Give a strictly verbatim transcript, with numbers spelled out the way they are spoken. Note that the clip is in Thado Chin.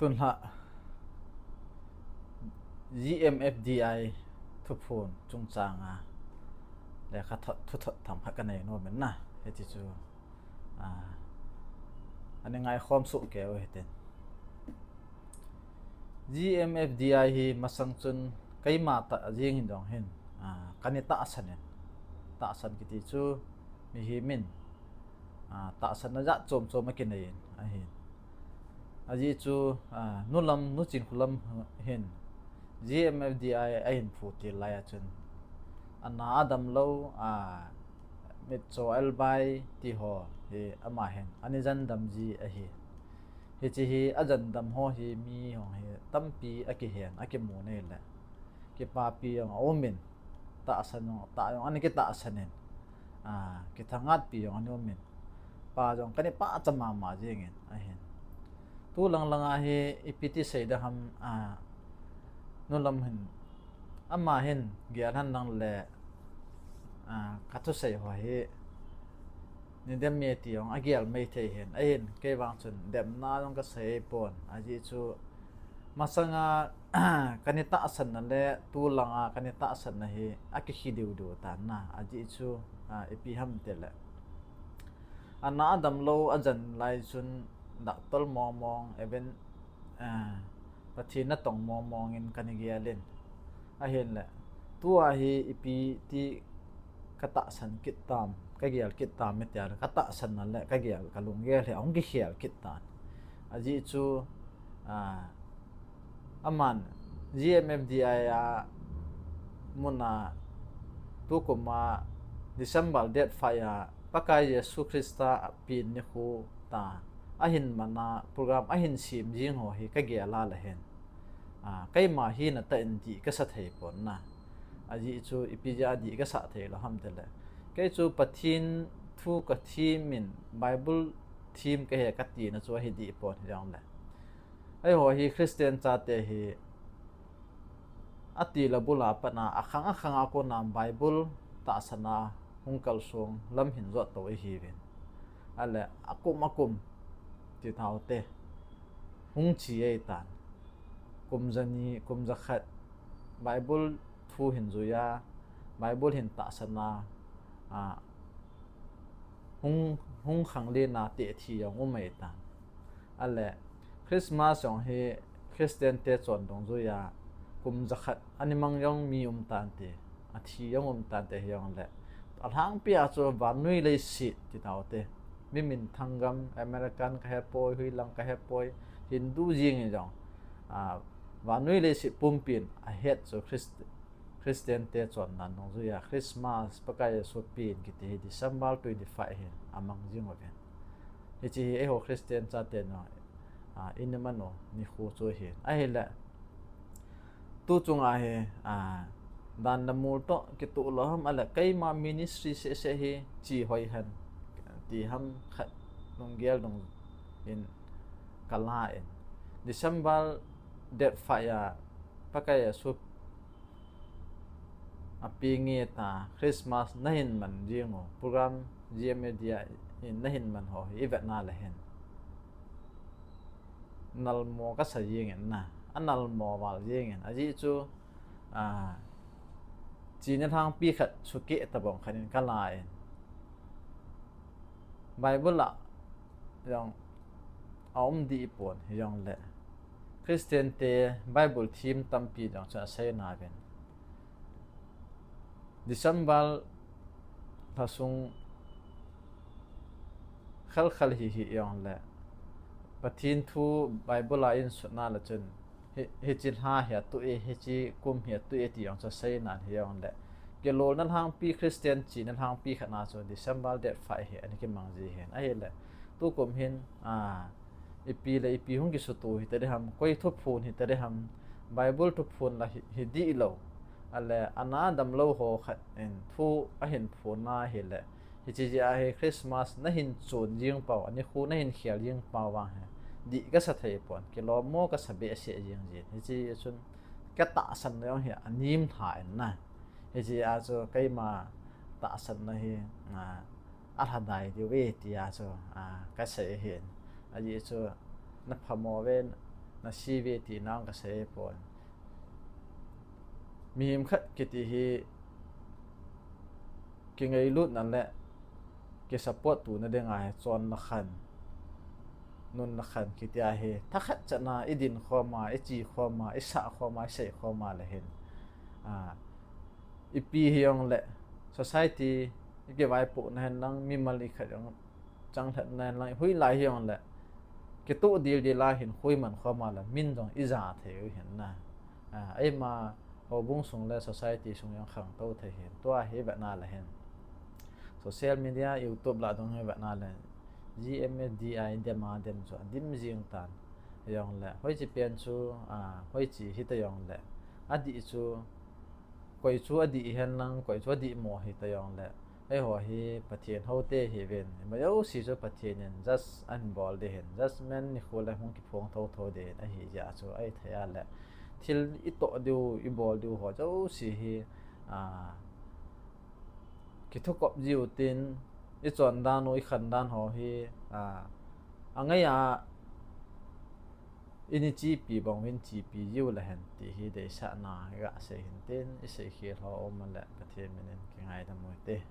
Tunlha G M F D I thuphon chungchanga lekhathot thuthot themkhat kanei nom in na, hiti chu, ah, ani ngaikhom soh kei u hitin. G M F D I hi masang chun keima tah jeng hin jong hin, ah, kani tahsan in. Tahsan kiti chu mihem in, ah, tahsanna jat chom chom akinei in ahin. Ajeh chu, ah, nulam, nuchin khulam hin G M F D I ahin phu til lai a chun, ana adam lou, ah, mitcho elbai ti ho hi ama hin ani jan dam ji ahi. Hiche hi ajan dam ho hi mi hung hi tampi akihen, akimu nei le kipapi jong aum in, tahsan jong, tah jong ani kitahsan in, ah, kithangatpi jong ani um in, pa jong kani pachat mama jeng in ahin. Tu lang langa hi ipi ti sei ding ham, ah, nulam hin, ama hin gel hen lang le, ah, kathusei ho hi nidem e ti jong agel mai thei hin. Ahin, kei vang chun demna jong kasei pon. Ajeh chu masanga kani tahsanna le tu langa kani tahsanna hi akikhel diu diu tan na. Ajeh chu, ah, ipi ham tile, ana adam lou ajan lai chun doctor mong mong, even, ah, Pathen natong mong mong in kani gel in. Ahin le, tua hi ipi ti katahsan kit tam, kagel kit tam iti a, katahsanna le kagel, kalunggel hi ahung kikhel kit tan. Ajeh chu, ah, aman G M F D I a muna tukum a December date five a Pakai Jesu Christa apen nikho ta ahin man a program ahin sem jing ho hi kagel a le hin, ah, keima hina tah in dih kasa thei pon na. Ajeh chu ipi jeh a dih kasa thei lou ham tile, kei chu Pathen thu kathem in Bible them kahi katina chu ahi dih pon, hijong le eiho hi Christian chate hi atil abul a pat a akhang akhang a kona Bible tahsan a hung kalsong lam hin jot tou ihiuvin. Ale akum akum ti tau te, hung che ahitan. Kum jani, kum jakhat Bible thu hin jui a, Bible hin tahsan a, ah, hung, hung khanglen a te thi jong um ahitan. Ale Christmas jong hi Christian te chon dungjuia kum jakhat ani mang jong mi um tante, athi jong um tante, hijongle alhangpi a chu vannoi leiset ti tau te, mi minthang gam, American kahe poi, hoilang kahe poi, Hindu jeng in jong, ah, vannoi leiset pumpin ahet chu Christ-, Christian te chon dan dungjuia Christmas, Pakai Jesu pen kiti hi December twenty-five hin amang jing uvin. Hiche hi eiho Christian chaten jong, ah, ina man u nikho chu ahin. Ahile, tu chunga hi, ah, dan le mol toh kitoh lou ham, ale keima ministry seh seh hi che hoi hen ti ham khat lunggel dungin kala in. December date five a Pakai Jesu apen nge ta Christmas nahin man jing u, program G M F D I in nahin man ho hi ivet na le hin nalmo kasa jeng in na, analmo val jeng in. Ajeh chu, ah, chena lhangpi khat sukeh tabang khat in kala in. Bible a jong aum dih pon, hijongle Christian te Bible them tampi jong chu asei nauvin. December lha sung khel khel hi hijongle Pathen thu Bible a insut na le chun hi, hiche lha hi atu e, hiche kum hi atu e ti jong chu asei nan, hijongle kilolna lhangpi, Christian chena lhangpi khat na chu December date five hi ani kimang ji hin. Ahile tukum hin, ah, ipi le ipi hung kisuto hita ding ham, koi thuphon hita ding ham, Bible thuphon la hi, hi dih lou. Ale ana damlou ho khat in thu ahin phon na hile, hiche jeh a hi Christmas nahin chon jing pau, ani khu nahin khel jing pau vang hi dih kasa thei pon, kilom mo kasa behseh jing jin. Hiche jeh chun katahsan na jong hi anem lha in na. Hiche a chu keima tahsan na hi, a, alhadai diu ve tia chu, a, kasei ahin. Ajeh chu naphamo ven, na seive ti nang kasei pon. Mihem khat kiti hi kingailutna le kisupport tuna dinga hi chonna khan, nunna khan kiti ahi. Thakhat chatna i din khoma, i chi khoma, i sah khoma, i sei khoma le hin, a, ipi hijongle society i kivaipohna hen lang, mimal i khat jong changlhatna hen lang, hoilai hijongle kitoh dildil a hin hoiman khoma le min jong i ja thei u hin na. A, eima houbung sung le society sung jong khangtou thei hin. Tua hi vetna le hin, social media, YouTube lah dung hi vetna le, G M S D I dem a dem chu adim jing tan. Hijongle hoiche pen chu, a, hoiche hita jongle, adih chu, koi chu adih hen lang, koi chu adih mo hita jongle, eiho hi Pathen houte hiuvin, ima jouse chu Pathen in judge ahin bol ding hin, judgment nikho le hung kiphong thotho ding ahi jeh a chu, ahithei a le thil i toh diu, i bol diu ho jouse hi, a, kithukop jiu tin, i chondan u, i khandan ho hi, a, angaiya i ni chepi bang uvin chepi jiu le hen ti hi deisahna i gasei hin tin, i seikhel ho um a le Pathen min in kingaidam u hite.